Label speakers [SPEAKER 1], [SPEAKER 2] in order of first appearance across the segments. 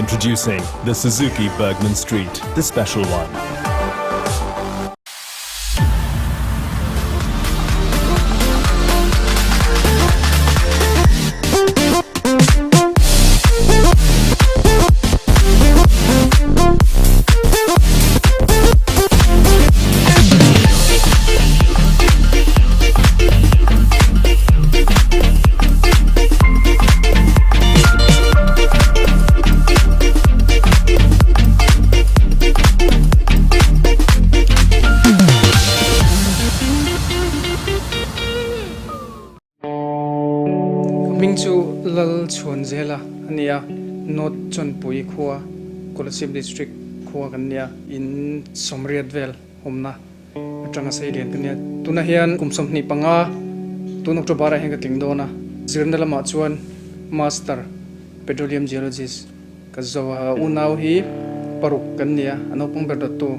[SPEAKER 1] Introducing the Suzuki Burgman Street, the special one.
[SPEAKER 2] Ka hming chu Lal Chhuanzela a ni a, North Chawnpui khua, Kolasib District khua kan ni a, in sawmriat vel awmna atanga sei lian ka nia. Tunah hian kum 25 tun October ah hian ka tling dawn a, zirna lamah chuan Master Petroleum Geologist ka zo a, unau hi paruk kan nia, a naupang ber dawttu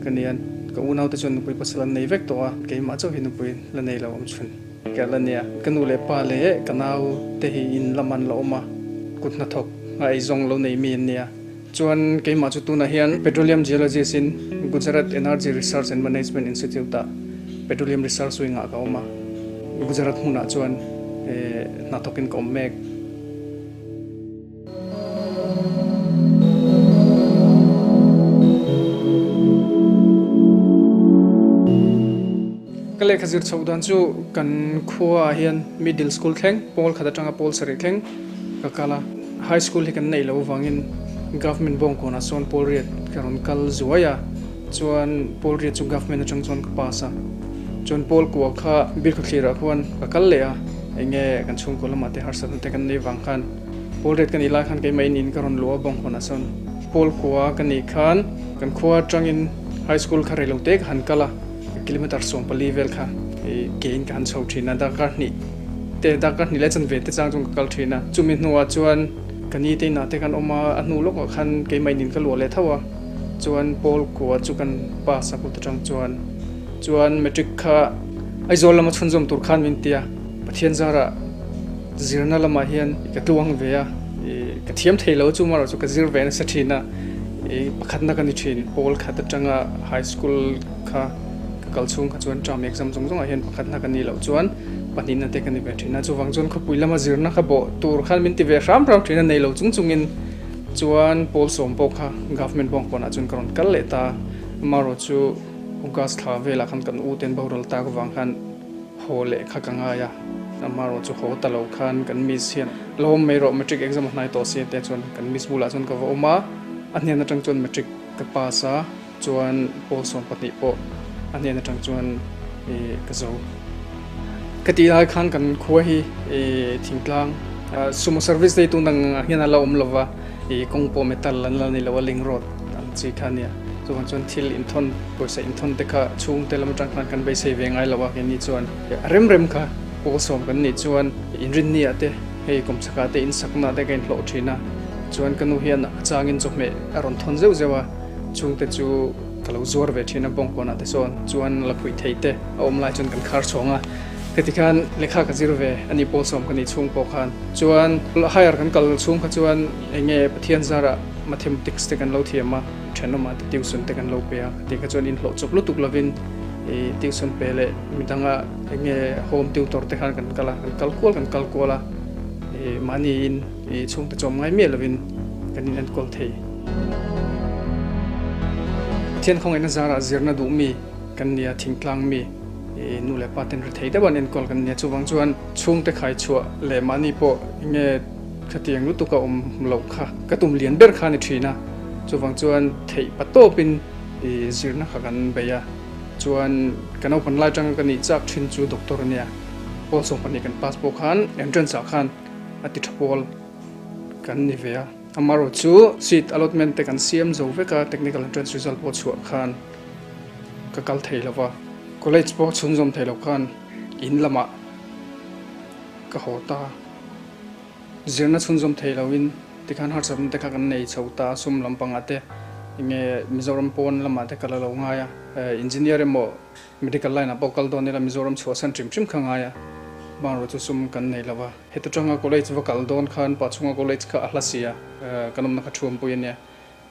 [SPEAKER 2] ka nia, ka unau te chuan nupui pasal an nei vek tawh a, keimah chauh hi nupui la nei lo awm chhun ka la nia. Ka nu leh pa leh ka nau te hi in lam an la awm a, kut hnathawk a eizawng lo nei mi an nia. Chuan keimah chu tunah hian Petroleum Geologist in Gujarat Energy Research and Management Institute ah Petroleum Research Wing ah ka awm a, Gujarat hmunah chuan hna thawkin ka awm mek. Ka lehkha zir chhoh dan chu kan khua ah hian Middle School thleng, pawl khat atanga pawl sarih thleng ka kal a. High School hi kan neih loh avangin Government bawngkawnah sawn pawl riat ka rawn kal zuai a, chuan pawl riat chu Government atang chuan ka pass a. Chuan pawl kua kha Bilkhawthlirah khuan ka kal leh a, enge kan chhungkaw lamah te harsatna te kan neih vang khan pawl riat ka nih lai khan keimah in in ka rawn luh a bawngkawnah sawn pawl kua ka nih khan kan khua atangin High School kha reilote ka han kal a. Kilometer 14 vel kha kein ka han chho thin a, darkar hnih te darkar hnih leh chanve te chang chuan ka kal thin a. Chumi hnuah chuan ka ni te inah te khan awm a, a hnu lawkah khan keimah in in ka luah leh tho a, chuan pawl kua chu kan pass a kut atang chuan chuan matric kha Aizawl lama chhunzawm tur khan min ti a, Pathian zarah zirna lamah hian ka tluang ve a, ka thiam thei lo chu marawh chu ka zir ve nasa thin a, pakhatna ka ni thin pawl khat atanga high school kha ka kal chhung kha chuan term exam zawng zawngah hian pakhatna ka nih loh chuan pahnihna te ka ni ve thin a, chuvang chuan khawpui lama zirna kha bawh tur khan min ti ve hram hram thin a, nei lo chung chungin chuan pawl sawm pawh kha government bawng pawnah chuan ka rawn kal leh ta, amaherawh chu August thla velah khan kan u ten boral tak avang khan haw leh kha ka ngai a, amaherawh chu haw ta lo khan kan miss hian la awm mai rawh matric exam a hnai tawh si tia chuan kan miss bulah chuan ka va awm a, a hnen atang chuan matric ka pass a. Chuan pawl 12 pawh a hnen atang chuan ka zo. Ka tih lai khan kan khua hi thingtlang sumo service nei tun ang ah hian a la awm lova, kawng pawh metal an la nei lo a, link road ang chi kha a nia. Chuvang chuan thil inthawn, pawisa inthawn te kha chhungte lam atang khan kan beisei ve ngai lo a, keini chuan a rem rem kha pawl sawm kan nih chuan inrinni ah te hei kawmchhakah te insakna te ka inhlawh thin a, chuan ka nu hian a changin chawhmeh a rawn thawn zeuh zeuh a. Chungte chu ka lo zuar ve thin a, bawngkawnah te sawn chuan la phuih thei te a awm lai chuan kan khar chhawng a. Heti khan lehkha ka zir ve a ni pawl sawm ka nih chhung pawh khan. Chuan higher kan kal chhung kha chuan eng nge Pathian zarah mathematics te kan lo thiam a, thenawmah te tuition te kan lo pe a. Heti kha chuan inhlawh chawp lutuk lovin ih tuition pe leh midanga eng nge home tutor te khan kan kal a, kan kal kual kan kal kual a ih mahniin ih chhungte chawm ngai miah lovin kan inenkawl thei. Pathian khawngaihna zarah zirna duh mi kan nia, thingtlang mi nu leh pa ten ri thei deuh an enkawl kan nia. Chuvang chuan chhungte khai chhuah leh mahni pawh enge khatiang lutuk a awm loh kha ka tum lian ber kha a ni thin a. Chuvang chuan theih pa tawpin zirna kha kan bei a. Chuan ka naupang lai atanga ka nih chak thin chu doctor a nia. Pawl 12 kan pass pawh khan entrance ah khan a ti tha pawl kan ni ve a. Amaherawh chu seat allotment te kan siam zo vek a, technical entrance result pawh chhuah khan ka kal thei lo va, college pawh chhunzawm thei lo khan in lamah ka haw ta. Zirna chhunzawm thei loin tikhan harsatna te kha kan nei chho ta, sum lampangah te enge Mizoram pawn lamah te ka la lo ngai a, engineer emaw Medical line ah pawh kal dawn ila Mizoram chhuahsan hrim hrim kha ngai a. Hmanraw chu sum kan nei lo va. Heta tanga college va kal dawn khan Pachhunga college kha a hla si a, kan awmna kha thuampui a nia.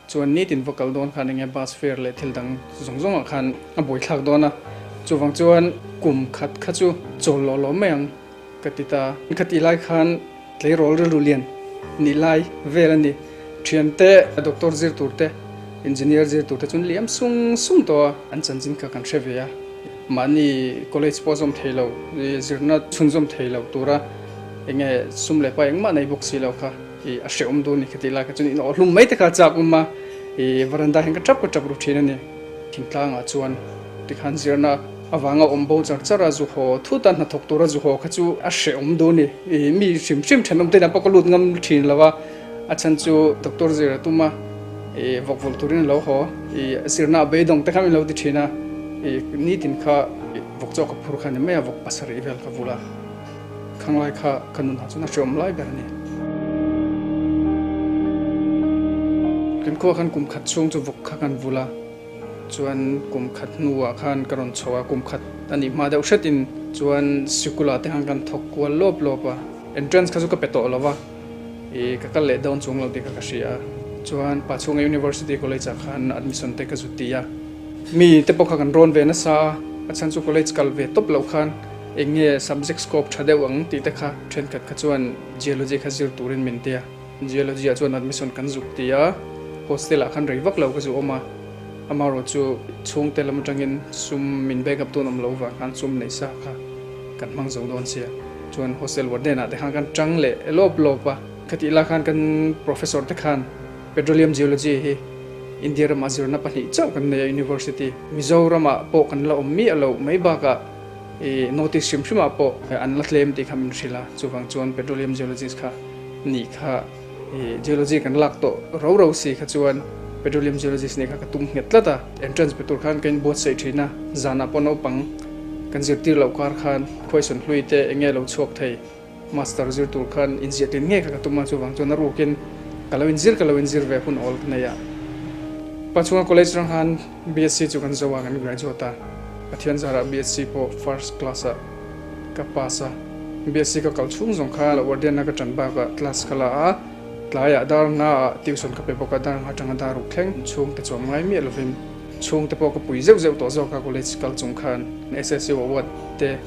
[SPEAKER 2] Chuan nitin va kal dawn khan enge bus fare leh thil dang zawng zawngah khan a buaithlak dawn a, chuvang chuan kum khat kha chu chawl lawh lawh mai ang ka ti ta. Ka tih lai khan tleirawl rilru lian nih lai vel a ni. Thiante, doctor zir tur te, engineer zir tur te chuan liam sung sung tawh a, an chanchin kha kan hre ve a. Mahni college pawh zawm thei lo, zirna chhunzawm thei lo tura enge sum leh pa engmah nei bawk si lo kha. I a hrehawm dawn ni ka tih lai kha chuan in awh hlum mai te kha a chak awm a, i varanda hian ka tap ka tap ru thin a ni. Thingtlangah chuan tikhan zirna avanga awm bo char char a zu haw thut a, hnathawk tura zu haw kha chu a hrehawm dawn ni. I mi hrim hrim thenawm te inah pawh ka lut ngam thin lo a, a chhan chu doctor zir a tum a, i vawk vawlh turin a lo haw, i zirna a beidawng te kha min lo ti thin a, i nitin kha vawk chaw ka phur kha ni mai a, vawk pasarih vel ka vul a. Khanglai kha ka nunah chuan a hreawm lai ber a ni. Kan khua khan kum khat chhung chu vawk kha kan vul a, chuan kum khat hnuah khan ka rawn chho a, kum khat a nih hma deuh hretin chuan sikula te khan kan thawk kual lawp lawp a, entrance kha chu ka pe tawh lo va, ih ka kal leh dawn chung lo tih kha ka hria a, chuan Pachhunga University College ah khan admission te ka zut ti a, mi te pawh kha kan rawn ve nasa a, a chhan chu college kal ve tawp loh khan. Eng nge subject scope tha deuh ang tih te kha thenkhat kha chuan Geology kha zir turin min ti a. Geology ah chuan admission kan zuk ti a, hostel ah khan rei vak lo ka zu awm a. Amaherawh chu chhungte lam atangin sum min back up tun awm lo vang khan sum nei sa kha kan hmang zo dawn sia. Chuan hostel warden ah te khan kan tang leh lawp lawp a. Khatih lah khan kan professor te khan Petroleum Geology hi India ramah zirna pahnih chauh kan nei a University. Mizoramah pawh kan la awm miah loh mai bakah I notice hrim hrimah pawh an la tlem tih kha min hrilh a, chuvang chuan petroleum geologist kha nih kha i geology kan lak tawh ro ro si kha chuan petroleum geologist nih kha ka tum nghet tlat a. Entrance pe tur khan ka inbuatsaih thin a, zanah pawh naupang kan zirtir loh kar khan khuaisawn hlui te eng nge lo chhuak thei master zir tur khan inziahtlin ngei kha ka tum a, chuvang chuan a rukin ka lo inzir ka lo inzir ve hun awl ka nei a. Pachhunga college rang khan BSc chu kan zo a, kan graduate a, Pathian zarah BSc pawh first class ah ka pass a, BSc ka kal chhung zawng kha warden a ka ṭan bakah class ka la a, tlaiah dar nga ah tuition ka pe bawk a, dar nga aṭanga dar ruk thleng chhungte chuam ngai miah lovin chhungte pawh ka pui zeuh zeuh tawh zawk a college kal chung khan SSU award te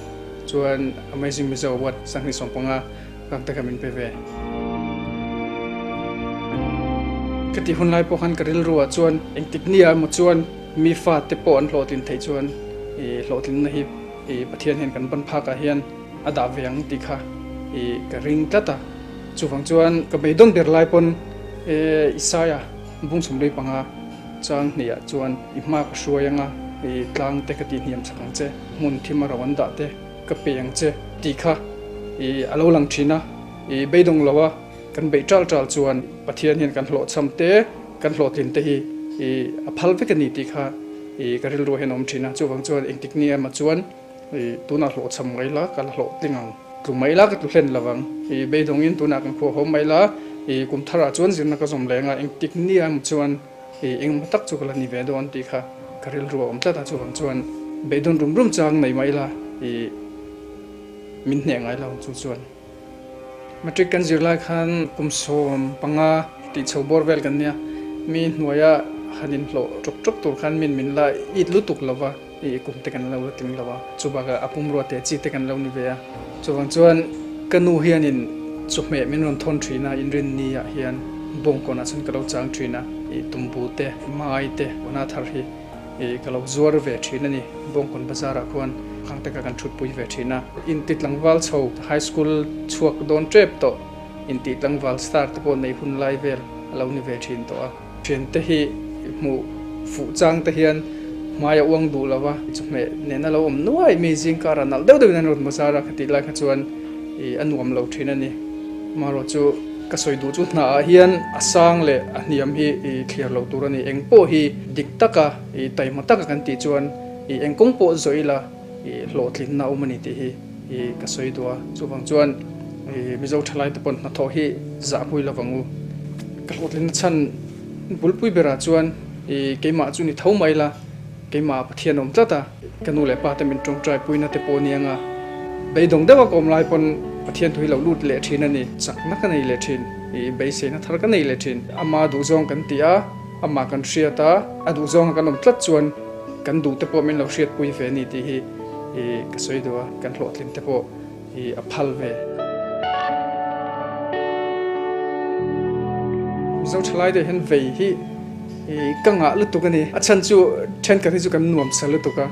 [SPEAKER 2] Chuan Amazing Mizo Award 2015 kang te kha min pe ve. Ka tih hun lai pawh khan ka rilru ah chuan engtik ni ah emaw chuan mi fa te pawh an hlawhtlin theih chuan i hlawhtlinna hi i Pathian hian kan ban phak ah hian a dah ve ang tih kha i ka ring tlat a. Chuvang chuan ka beidawn ber lai pawn e Isaiah bungchhum lei panga chang hnih ah chuan i hma ka hruai anga i tlang te ka tihhniam chak ang che. Hmun thim a ro an dah te ka pe ang che tih kha i a lo lang thin a, i beidawng lo a kan beih tal tal chuan Pathian hian kan hlawhchham te, kan hlawhtlin te hi i a phal vek a ni tih kha i ka rilru hian a awm thin a. Chuvang chuan engtik ni emaw chuan i tunah hlawhchham mai la ka la hlawhtling ang, tlu mai la ka tlu hlen lo ang, i beidawngin tunah kan khuahawm mai la, i kum tharah chuan zirna ka zawm leng a, engtik ni emaw chuan I engmaw tak chu ka la ni ve dawn tih kha ka rilru a awm tlat a, chuvang chuan beidawn rum rum chang nei mah ila i min hneh ngai lo chu chuan. Matric kan zir lai khan kum 15 tih chho bawr vel kan nia, mi hnuaia han inhlawh ṭawk ṭawk tur khan min min la it lutuk lo va, i kum te kan lo la tling lo a, chubakah a pumrua te chi te kan lo ni ve a, chuvang chuan ka nu hianin chawhmeh min rawn thawn thin a, inrinni ah hian bawngkawnah chuan ka lo chang thin a, i tumbu te, mai te, wana thar hi i ka lo zuar ve thin a ni, bawngkawn bazar ah khuan khang te kha kan thutpui ve thin a, inti tlangval chho high school chhuak dawn tep tawh inti tlangval star te pawh nei hun lai vel a lo ni ve thin tawh a. Thiante hi hmuh fuh chang te hian hmai a uang duh lo va, chawhmeh nena lo awm nuai mi zing karah nalh deuh deuhin an rawn bazar a, khatih lai kha chuan ih a nuam lo thin a ni. Amaherawh chu ka sawi duh chu hna ah hian a sang leh a hniam hi ih thliar loh tur a ni. Eng pawh hi dik taka ih taima taka kan tih chuan ih eng kawng pawh zawh ila ih hlawhtlinna a awm a ni tih hi ih ka sawi duh a. Chuvang chuan ih Mizo thalai te pawn hnathawh hi zah hmui lovang u. Ka hlawhtlinna chhan bulpui berah chuan i keimah chu ni tho mai la, keimah Pathian awm tlat a, ka nu leh pa te min tawngtai puina te pawh ni anga. Beidawng deuha ka awm lai pawn Pathian thu hi lo lut leh thin a ni. Chakna ka nei leh thin, ih beiseina thar ka nei leh thin. Ama duhzawng kan ti a, amah kan hriat a, a duhzawnga kan awm tlat chuan kan duh te pawh min lo hriatpui ve a ni tih hi ih ka sawi duh a, kan hlawhtlin te pawh ih a phal ve. Mizo thalai te hian vei hi ih ka ngah lutuk a ni. A chhan chu thenkhat hi chu kan nuamsa lutuk a,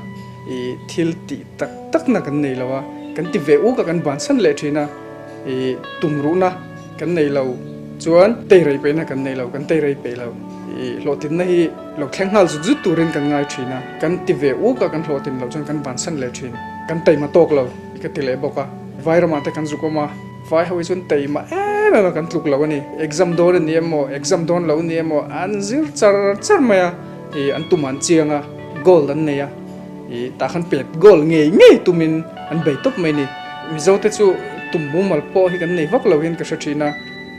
[SPEAKER 2] ih thil tih tak tak na kan nei lo a, kan ti ve uk a kan bansan leh thin a, ih tumruhna kan nei lo chuan teirei peihna kan nei lo, kan teirei peih lo, ih hlawhtlinna hi lo thleng nghal zut zut turin kan ngai thin a, kan ti ve uk a kan hlawhtlin loh chuan kan bansan leh thin, kan taima tawk lo ka ti leh bawk a, Vairamah te kan zuk awm a, vai ho hi chuan taima em em a kan tluk lo a ni, exam dawn a ni emaw exam dawn lo a ni emaw an zir char char mai a, ih an tum an chiang a, gold an nei a. I tah khan pet goal ngei ngei tumin an bei tawp mai ni. Mizo te chu tum mumal pawh hi kan nei vak lo hian ka hre thin a,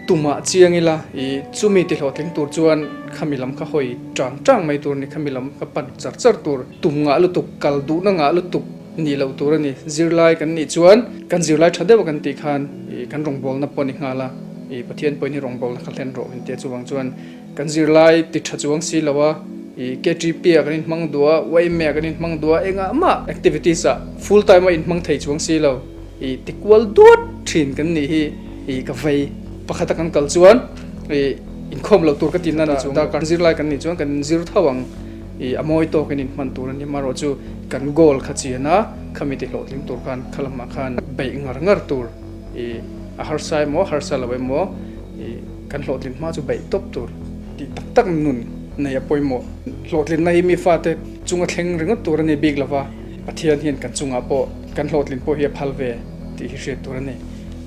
[SPEAKER 2] tumah chiang ila i chumi ti hlawhtling tur chuan khami lam kha hawi tang tang mai tur ni, khami lam kha pan char char tur, tum ngah lutuk, kal duhna ngah lutuk nih loh tur a ni. Zirlai kan nih chuan kan zirlai tha deuh a kan tih khan i kan rawngbawlna pawh ni nghal a, i Pathian pawhin i rawngbawlna kha hlen rawh min tia chuvang chuan Kan zirlai ti tha chuang si lo a, i KTP ah kan inhmang duh a, YMA ah kan inhmang duh a, engah mah activities ah full time a inhmang thei chuang si lo, i ti kual duat thin kan nih hi i ka vei. Pakhat a kan kal chuan i inkhawm loh tur ka ti na ni chuang lo. Kan zirlai kan nih chuan kan inzir tho ang, i a mawi tawkin inhman tur a ni. Amaherawh chu kan goal kha chian a, khami ti hlawhtling tur khan kha lamah khan beih ngar ngar tur i a harsa emaw harsa lo emaw i Kan hlawhtlin hma chu beih tawp tur tih tak tak nun nei a pawimawh. Hlawhtlinna hi mi fate chunga thleng ringawt tur a ni bik lova, Pathian hian kan chungah pawh kan hlawhtlin pawh hi a phal ve tih hi hriat tur a ni.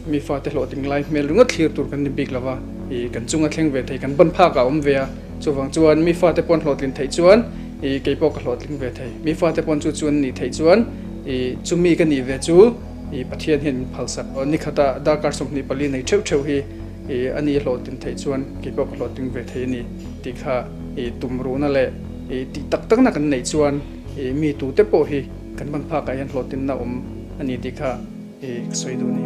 [SPEAKER 2] Mi fate hlawhtling lai hmel ringawt thlir tur kan ni bik lova, ih kan chunga thleng ve thei, kan ban phakah a awm ve a, chuvang chuan mi fate paw'n hlawhtlin theih chuan ih kei pawh ka hlawhtling ve thei. Mi fate paw'n chu chu an nih theih chuan ih chumi ka nih ve chu ih Pathian hian min phalsak. Nikhatah darkar 24 nei theuh theuh hi I a ni hlawhtlin theih chuan kei pawh ka hlawhtling ve thei a ni tih kha i tumruhna leh i tih tak takna kan neih chuan i mi tute pawh hi kan ban phakah hian hlawhtlinna awm a ni tih kha i ka sawi duh a ni.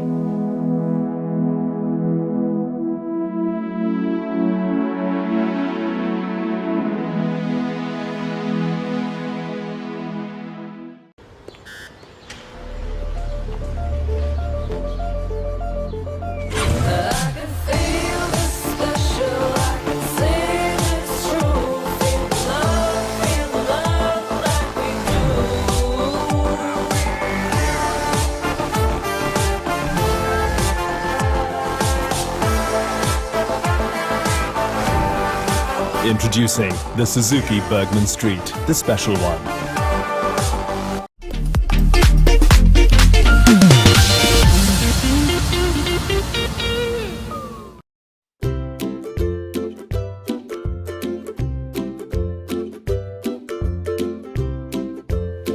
[SPEAKER 1] Introducing the Suzuki Burgman Street, the special one.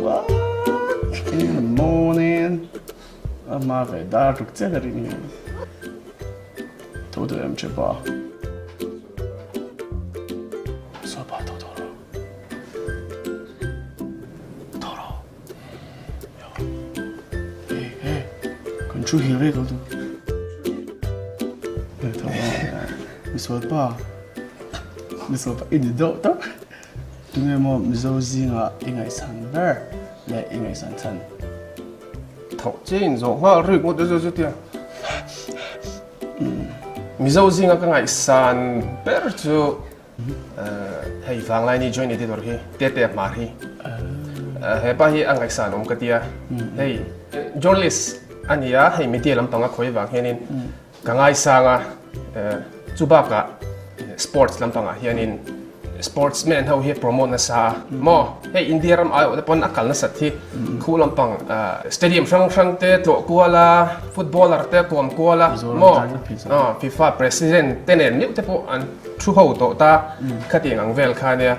[SPEAKER 3] What? In the morning. A ma ve dar ruk che ka ring. Tho tawh em che pa. Saw pa tho tawh rawh. Tho rawh. Hey, hey. Kan thu hil rei tawh tu. Hey, tho rawh. Misual pa. Misual pa i ni deuh tawp. Tunge maw Mizo zingah i ngaihsan ber leh i ngaihsan chhan?
[SPEAKER 4] Thawh che in zawh nghal rik ngawt e chu tia. Mizo zinga ka ngaihsan ber chu hei Vanglaini joint editor hi Tete Hmar hi. Hepa hi a ngaihsan awm ka tia. Hei journalist a ni a, hei media lampang a khawi vang hianin ka ngaisang a, chu bakah sports lampangah hianin Sportsman ho hi promote nasa a maw hei India ram aiawh te pawn a kal nasat hi khu lampang stadium hrang hrang te tlawh kual a footballer te kuam kual a maw FIFA president te nen meuh te pawh an thu ho tawh ta khatiang ang vel kha ania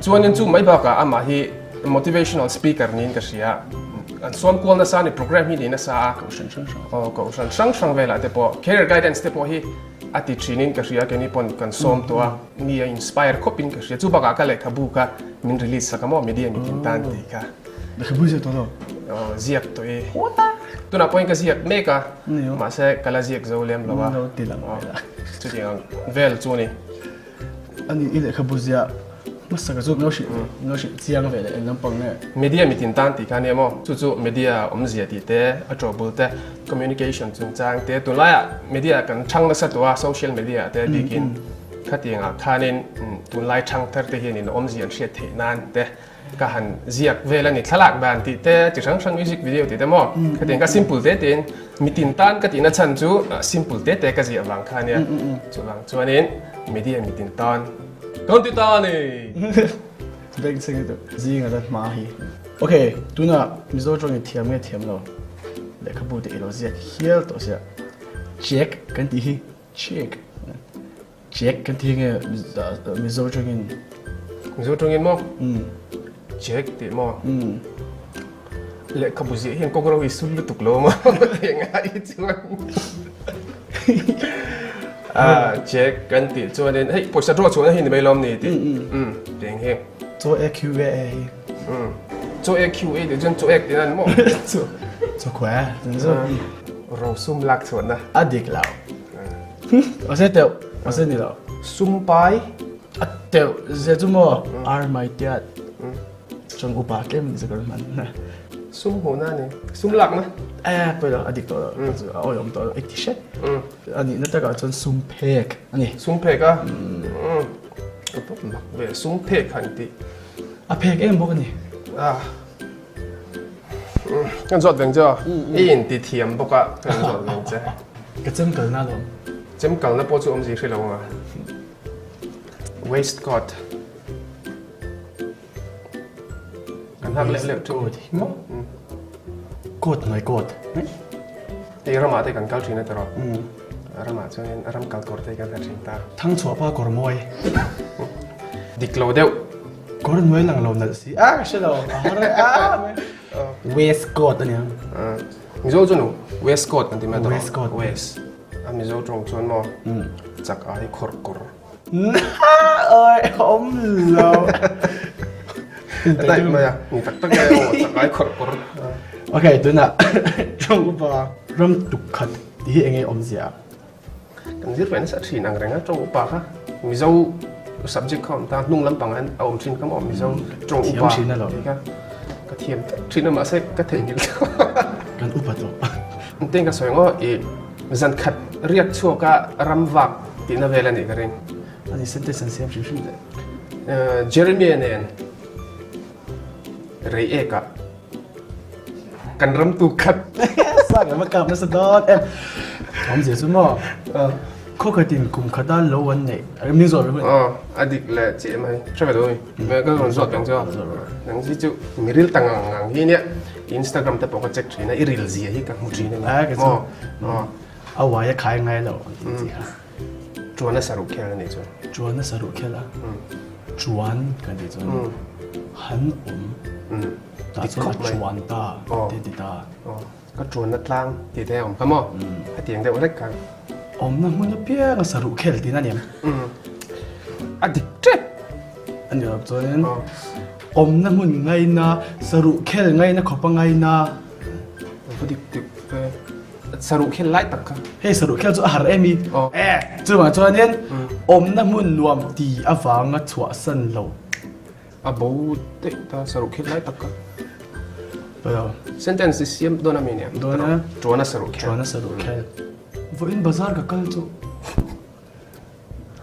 [SPEAKER 4] chuanin chu mai bakah amah hi motivational speaker niin ka hria an sawm kual nasa a ni program hi ni nasa a kohhran hrang hrang velah te pawh career guidance te pawh hi A ti thinin ka hria keini pawn kan sawm tawh a, mi a inspire khawpin ka hria. Chu bakah ka lehkhabu kha min release sak a maw media mitin tan tih kha.
[SPEAKER 3] Lehkhabu ziak tawh lo?
[SPEAKER 4] Aw, ziak tawh i. Tunah pawhin ka ziak mek a, mahse ka la ziak zo lem lo a.
[SPEAKER 3] Lo ti lang mai la.
[SPEAKER 4] Chutiang ang vel chu a ni.
[SPEAKER 3] A nih i lehkhabu ziah hmasa ka chu min lo hrilh ve, min lo hrilh chiang ve leh eng lampang nge?
[SPEAKER 4] Media mitin tan tih kha nia maw? Chu chu media awmzia tih te, a tawbul te, communication chungchang te, tunlaiah media kan chhang nasa tawh a, social media te bikin khatiangah khanin tunlai chhang thar te hianin awmzia an hriat theih nan te ka han ziak vel a ni thlalak dan tih te chi hrang hrang music video tih te maw khatiang ka simple te tein mitin tan ka tihna chhan chu simple te te ka ziah vang kha ania chuvang chuanin media mitin tan kan ti ta a ni.
[SPEAKER 3] Bank chhing hi chu zinga la hma hi. Ok tunah Mizo tawng in thiam nge thiam lo lehkhabu te i lo ziak hial tawh sia check kan tih hi check Check kan ti nge Mizo tawngin?
[SPEAKER 4] Mizo tawngin maw? Check tih maw? Lehkhabu ziah hian kawngro i sul lutuk lo maw? Eng ah i chuan Check kan tih chuanin hei pawisa draw chhuahna hi ni mai lawm ni tih tih ang hi.
[SPEAKER 3] Chaw e Q A A hi.
[SPEAKER 4] Chaw e Q A tih chuan chaw ek tihna ni maw?
[SPEAKER 3] Chaw khuai a ni zawk.
[SPEAKER 4] Rosum lak chhuahna.
[SPEAKER 3] A dik lo. A se teuh, a se ni lo.
[SPEAKER 4] Sum pai.
[SPEAKER 3] A teuh ze chu maw ar mai tiat. Chong upa tlem ni zakar man.
[SPEAKER 4] Sum hmuh na ni. Sum lak na.
[SPEAKER 3] Eh poi lo a dik tawh lo. A oi om tawh lo ek ti hret. A nih na takah chuan sum phek a ni.
[SPEAKER 4] Sum phek a. Mak ve sum phek han tih.
[SPEAKER 3] A phek em bawk a ni.
[SPEAKER 4] Ah. Kan zawt veng che aw. I in ti thiam bawk a kan zawt veng che.
[SPEAKER 3] Ka chem kalna alawm.
[SPEAKER 4] Chem kalna pawh chu awmzi hre lo ang a. Waistcoat. Kan hak leh leh thin.
[SPEAKER 3] Coat hi maw? Coat hnuai coat.
[SPEAKER 4] Hei ramah te kan kal thin a tiraw? Ramah chuanin ram kal kawr te kan ha thin ta.
[SPEAKER 3] Thangchhuah pa kawr mawi.
[SPEAKER 4] Dik lo deuh.
[SPEAKER 3] Kawr hnuai lang lo nalh si. A ka hre lo. A har a. Waist coat a nia.
[SPEAKER 4] Mizo chu nu waist coat kan ti mai tawh.
[SPEAKER 3] Waist coat.
[SPEAKER 4] Waist. A Mizo tawng chuan maw chak ai khawrh kawr.
[SPEAKER 3] Oi awm lo.
[SPEAKER 4] Daih mai a. Ni tak tak mai aw chak ai khawrh kawr.
[SPEAKER 3] Okay tunah tawng upa ram tuk khat tih hi enge awmzia?
[SPEAKER 4] Kan zir ve nasa thin ang reng a, tawng upa kha Mizo subject kha a awm ta, hnung lampang ah a awm thin kha maw Mizo tawng upa tih kha ka thiam tlat thin a mahse ka theihnghilh tawh.
[SPEAKER 3] Kan upa tawh.
[SPEAKER 4] Engtin ka sawi ngaw i zan khat riak chhuak a ram vak tihna vel a nih ka ring.
[SPEAKER 3] Ani sentence an siam hrim hrim teh.
[SPEAKER 4] Jeremia nen rei ek ah. Kan ram tu khat.
[SPEAKER 3] Sang lam a kap nasa dawn em. Awmzia chu maw? Khaw khatin kum khata lo an neih. Min zawt reng.
[SPEAKER 4] Aw, a dik leh chiah mai. Hre ve dawn mi. Ka rawn zawt ang chu a. Nang hi chu mi ril ta ngang ngang hi nia. Instagram te pawh ka check thin a, i ril zia hi ka hmu thin a ni.
[SPEAKER 3] A ka chu. A uai a khai ngai lo an tih chi kha.
[SPEAKER 4] Chuan a saruh khel a nih chuan.
[SPEAKER 3] Chuan a saruh khel a. Chuan kan tih chuan han awm. Tah chuan a chuan ta te ti ta.
[SPEAKER 4] Ka chuanna tlang tih te a awm kha maw? Hetiang deuh hlek khan.
[SPEAKER 3] Awmna hmun apiang a saruh khel tihna a ni em?
[SPEAKER 4] A dik tep.
[SPEAKER 3] A ni lo chuanin awmna hmun ngaina saruh khel ngaina khawpa ngaina.
[SPEAKER 4] Va dik dik ve. Saruh khel lai tak kha.
[SPEAKER 3] Hei saruh khel chu a har em i. Eh chuvang chuanin awmna hmun nuam ti avanga chhuahsan lo.
[SPEAKER 4] A bo daih ta saruh khel lai tak kha.
[SPEAKER 3] Hello.
[SPEAKER 4] Sentence i siam dawn a mi nia?
[SPEAKER 3] Dawn a.
[SPEAKER 4] Tuan a saruh khel.
[SPEAKER 3] Tuan a saruh khel. Vawiin bazar ka kal chu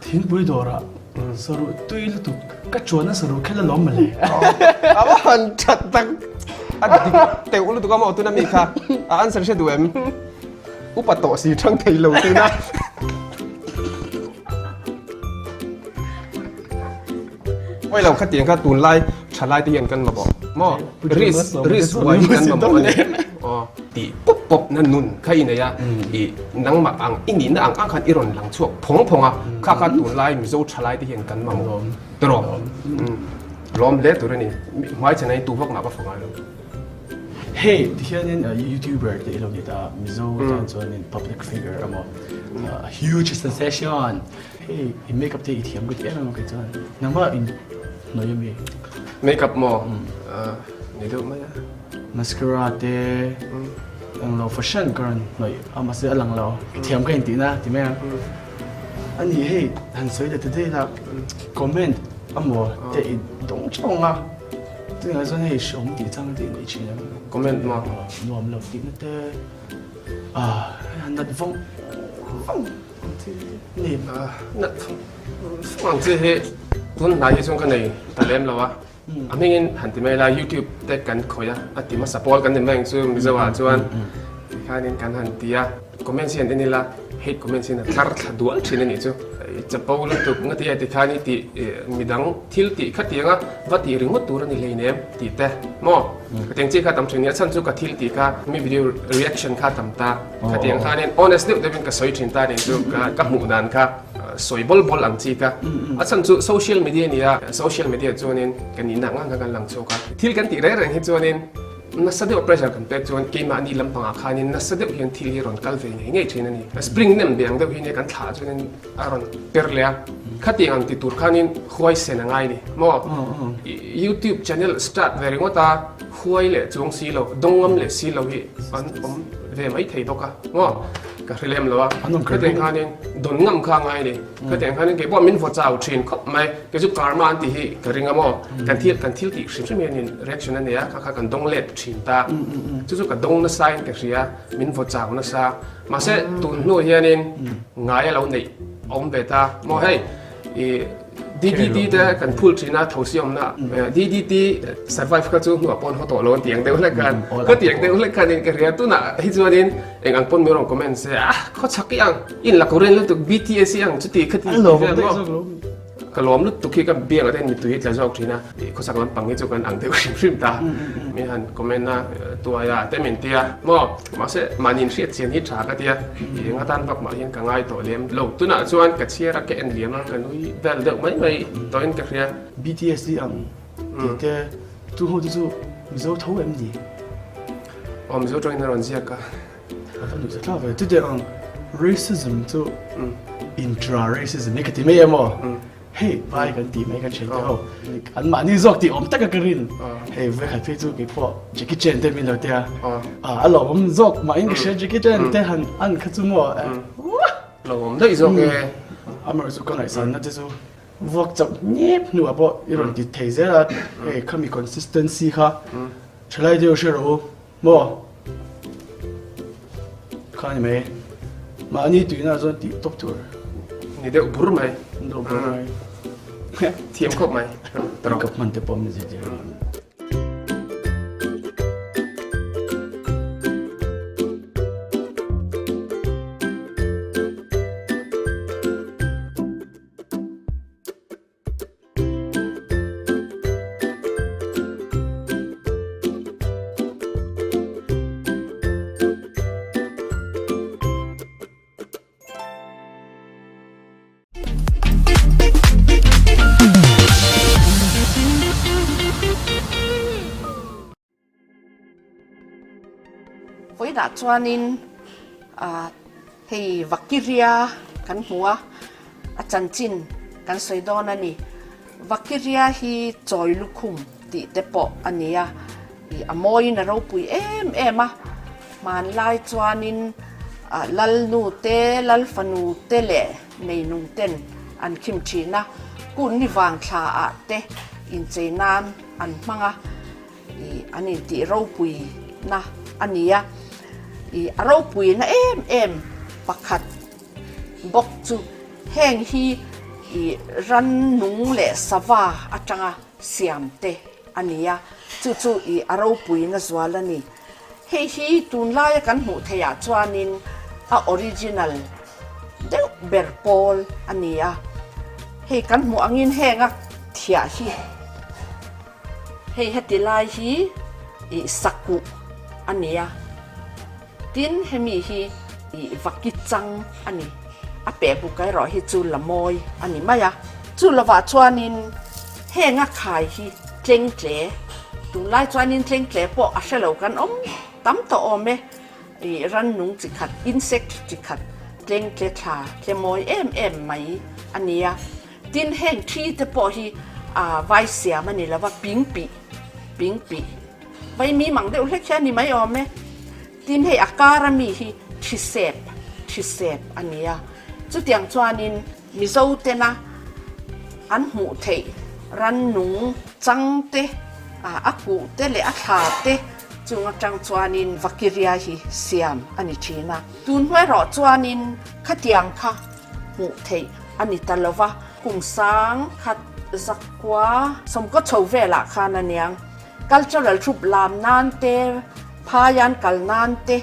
[SPEAKER 3] thingpui dawrah saruh tui lutuk ka tuan a saruh khel alawm mawle.
[SPEAKER 4] A va han that tak. A dik teuh lutuk a maw tuna mi kha. A answer hre duh em? Upa tawh si thang thei lo tuna. Oi lo khatiang kha tunlai thalai te hian kan mamawh maw risk risk huai hi kan mamawh a ni aw tih pawp pawp na nun kha i nei a i nangmah ang i nihna ang ang khan i rawn lang chhuak phawng phawng a kha kha tunlai Mizo thalai te hian kan mamawh tawrh lawm hle tur a ni hmaichhan hi tu vak mah ka fa ngai lo.
[SPEAKER 3] Hei tihianin youtuber te ilo ni ta Mizo tan chuanin public figure emaw huge sensation Hei i makeup te i thiam ka ti em em a kei chuan nangmah in hnawih ami?
[SPEAKER 4] Makeup maw? Ni deuh mai a.
[SPEAKER 3] Mascara te eng lo fashion ka rawn hnawih a mahse a lang lo thiam ka intih na ti mai ang. A ni hei han sawi leh ta daih la comment amaw te i dawng chawng a tunah chuan hei hrehawm tih chang te i nei thin em?
[SPEAKER 4] Comment maw?
[SPEAKER 3] Nuam lo tihna te ah nat vawng vawng ang chi te ni.
[SPEAKER 4] Nat vawng vawng ang chi hi tun hnai hi chuan ka nei ta lem lo a. A hmingin han ti mai la YouTube te kan khawih a, a ti hmasa pawl kan ni mai ang chu Mizo ah chuan tikhanin kan han ti a, comments hi an en ila hate comments hian a tlar thla dual thin a nih chu. I chapo lutuk nga ti a tikhan i tih midang thil tih khatianga va tih ringawt tur a ni hleinem tih te maw khatiang chi kha tam thin a ni a chhan chu ka thil tih kha mi video reaction kha tam ta khatiang khanin honest deuh deuhin ka sawi thin ta nih chu ka hmuh dan kha. Sawi bawl bawl ang chi ka. A chhan chu social media a ni a, social media chuanin kan inah ngang kha kan lang chhuak a. Thil kan tih reng reng hi chuanin nasa deuh pressure kan pek chuan keimahni lampangah khanin nasa deuh hian thil hi rawn kal ve ngei ngei thin a ni. Spring nem ve ang deuh hi nia kan thlah chuanin a rawn per leh a. Khatiang ang ti tur khanin huaisen a ngai ni maw? YouTube channel start ve ringawt a, huai leh chuang si lo, dawngam leh si lo hi an awm ve mai thei bawk a maw? Ka hre lem lo a, khatiang khanin dawn ngam kha a ngai a ni. Khatiang khanin kei pawh min vaw chau thin khawp mai. Kei chu karma an tih hi ka ring a maw? Kan thil kan thil tih hrim hrim hianin reaction a nei a, kha kha kan dawng let thin ta. Chu chu ka dawng nasa in ka hria, min vaw chau nasa. Mahse tun hnu hianin ngai a lo neih a awm ve ta maw hei. I DDT te kan phul thin a tho si awmna DDT survive kha chu hnuah pawn haw tawh lo an ti ang deuh hlek khan ka ti ang deuh hlek khan in ka hria tunah hi chuanin eng ang pawn min rawn comment se a khawchhak i ang in la korean lutuk BTS i ang chuti khati vel maw ka lawm lutuk hi ka biang ah te hian mittui hi tla zawk thin a khawchhak lampang hi chu kan ang deuh hrim hrim ta min han comment a tuai a te min tia maw Mahse, mahni inhriat chian hi tha ka tia, eng atan vak mah hian ka ngai tawh lem lo. Tunah chuan ka chhiar a, ka en liam a, ka nui vel deuh mai mai tawhin ka hria.
[SPEAKER 3] BTS hi ang tih te tu ho te chu Mizo tho em ni?
[SPEAKER 4] Aw Mizo tawngin a rawn ziak a.
[SPEAKER 3] A va nuih thlak ve. Chutiang ang racism chu intra racism hi ka ti mai em aw? Hei vai kan tih mai kan ṭhen te ho an mahni zawk tih awm taka ka rin hei vekhat phei chu keipawh Jackie Chan te min lo tia a lawmawm zawk mah in ka hria Jackie Chan te han an kha chu maw
[SPEAKER 4] lawmawm daih zawk e
[SPEAKER 3] amaherawh chu ka ngaihsanna te chu vuak chauh ngep hnuah pawh i rawn ti thei zel a hei khami consistency kha ṭhalai deuh hre rawh u Maw? Kha ni mai. Mahni tuina chuan tih tawp tur.
[SPEAKER 4] Ni deuh bur mai.
[SPEAKER 3] Ni deuh bur mai.
[SPEAKER 4] Thiam khawp mai.
[SPEAKER 3] Ka hman te pawh min zirtir.
[SPEAKER 5] Vawiinah chuanin ah hei Vakiria kan hmu a, a chanchin kan sawi dawn a ni. Vakiria hi chawi lukhum tih te pawh a ni a, ih a mawiin a ropui em em a. Hmanlai chuanin ah Lalnu te, Lalfanu te leh neinung ten an khim thin a, kun ni vang thla ah te inchei nan an hmang a. Ih an intih ropuina a ni a, ih a ropuina em em pakhat bawk chu heng hi ih rannung leh sava atanga siam te a ni a, chu chu ih a ropuina zual a ni. Hei hi tunlaia kan hmuh theihah chuanin a original deuh ber pawl a ni a, hei kan hmuh angin heng a thiah hi. Hei heti lai hi ih sakuh a ni a, tin hemi hi ih vaki chang a ni. A peh buk erawh hi chu la mawi a ni mai a. Chu lovah chuanin heng a khai hi tlengtle, tunlai chuanin tlengtle pawh a hre lo kan awm tam tawh awm e. Ih rannung chi khat, insect chi khat, tlengtle thla tle mawi em em mai a ni a. Tin, heng thi te pawh hi vai siam a ni lo va, ping pih, ping pih. Vaimim ang deuh hlek hi a ni mai awm e. Tin hei a kar a mi hi thisep, thisep a ni a. Chutiang chuanin Mizo tena an hmuh theih rannung chang te, a kuh te leh a thla te chung atang chuanin Vakiria hi siam a ni thin a. Tun hnu erawh chuanin khatiang kha hmuh theih a ni ta lo va, kum sang khat zakua sawmkaw chho velah khan a niang. Cultural troupe lam nan te, phaian kal nan te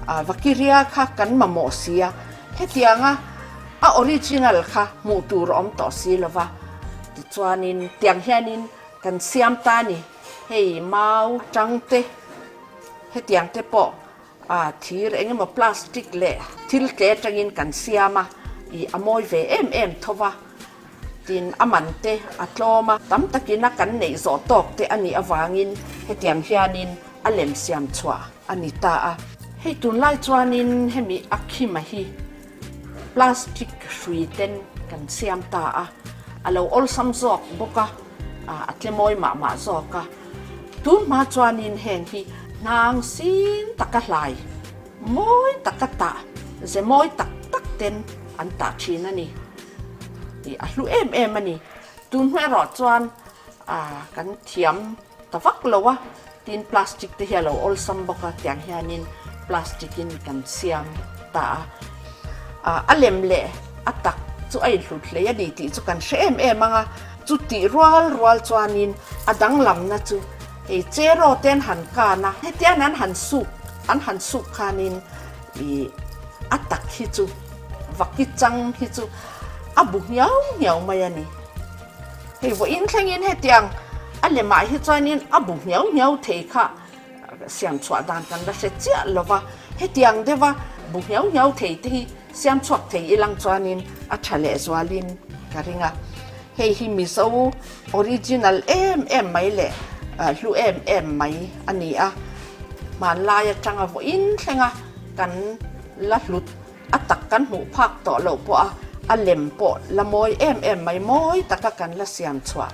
[SPEAKER 5] Vakiria kha kan mamawh si a, hetianga a original kha hmuh tur a awm tawh si lo va, tichuanin tiang hianin kan siam ta a ni, hei mau tang te hetiang te pawh thir eng emaw plastic leh thil tle atangin kan siam a, ih a mawi ve em em tho va. Tin, a man te a tlawm a, tam takin a kan neih zawh tawk te a nih avangin hetiang hianin a lem siam chhuah a ni ta a. Hei tunlai chuanin hemi a khima hi plastic hrui ten kan siam ta a, a lo awlsam zawk bawk a, a tlemawi mah mah zawk a. Tun hma chuanin heng hi hnang sin taka hlai mawi taka tah, ze mawi tak tak ten an tah thin a ni. Tih a hlu em em a ni. Tun hnu erawh chuan kan thiam ta vak lo a, tin plastic te hi a lo awlsam bawk a, tiang hianin plastic in kan siam ta a. A lem leh a tak chu a inhlut hlei a ni tih chu kan hre em em ang a, chutih rual rual chuanin a danglamna chu hei cheraw te an han kan a, hetian an han suk an han suk khanin ih a tak hi chu Vaki chang hi chu a bu nghiau nghiau mai a ni. Hei vawiin thlengin hetiang a lemah hi chuanin a bu nghiau nghiau thei kha siam chhuah dan kan la hre chiah lo va, hetiang deuha bu nghiau nghiau thei te hi siam chhuak thei ilang chuanin a tha leh zualin ka ring a. Hei hi Mizo original em em mai leh hlu em em mai a ni a, hmanlai atanga vawiin thlenga kan la hlut A tak kan hmuh phak tawh loh pawh a, a lem pawh la mawi em em mai, mawi taka kan la siam chhuah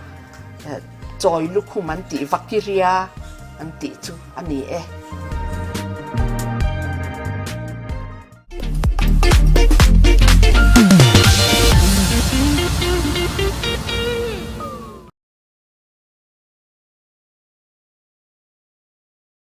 [SPEAKER 5] chawi lukhum an tih, vakiria an tih chu a ni e.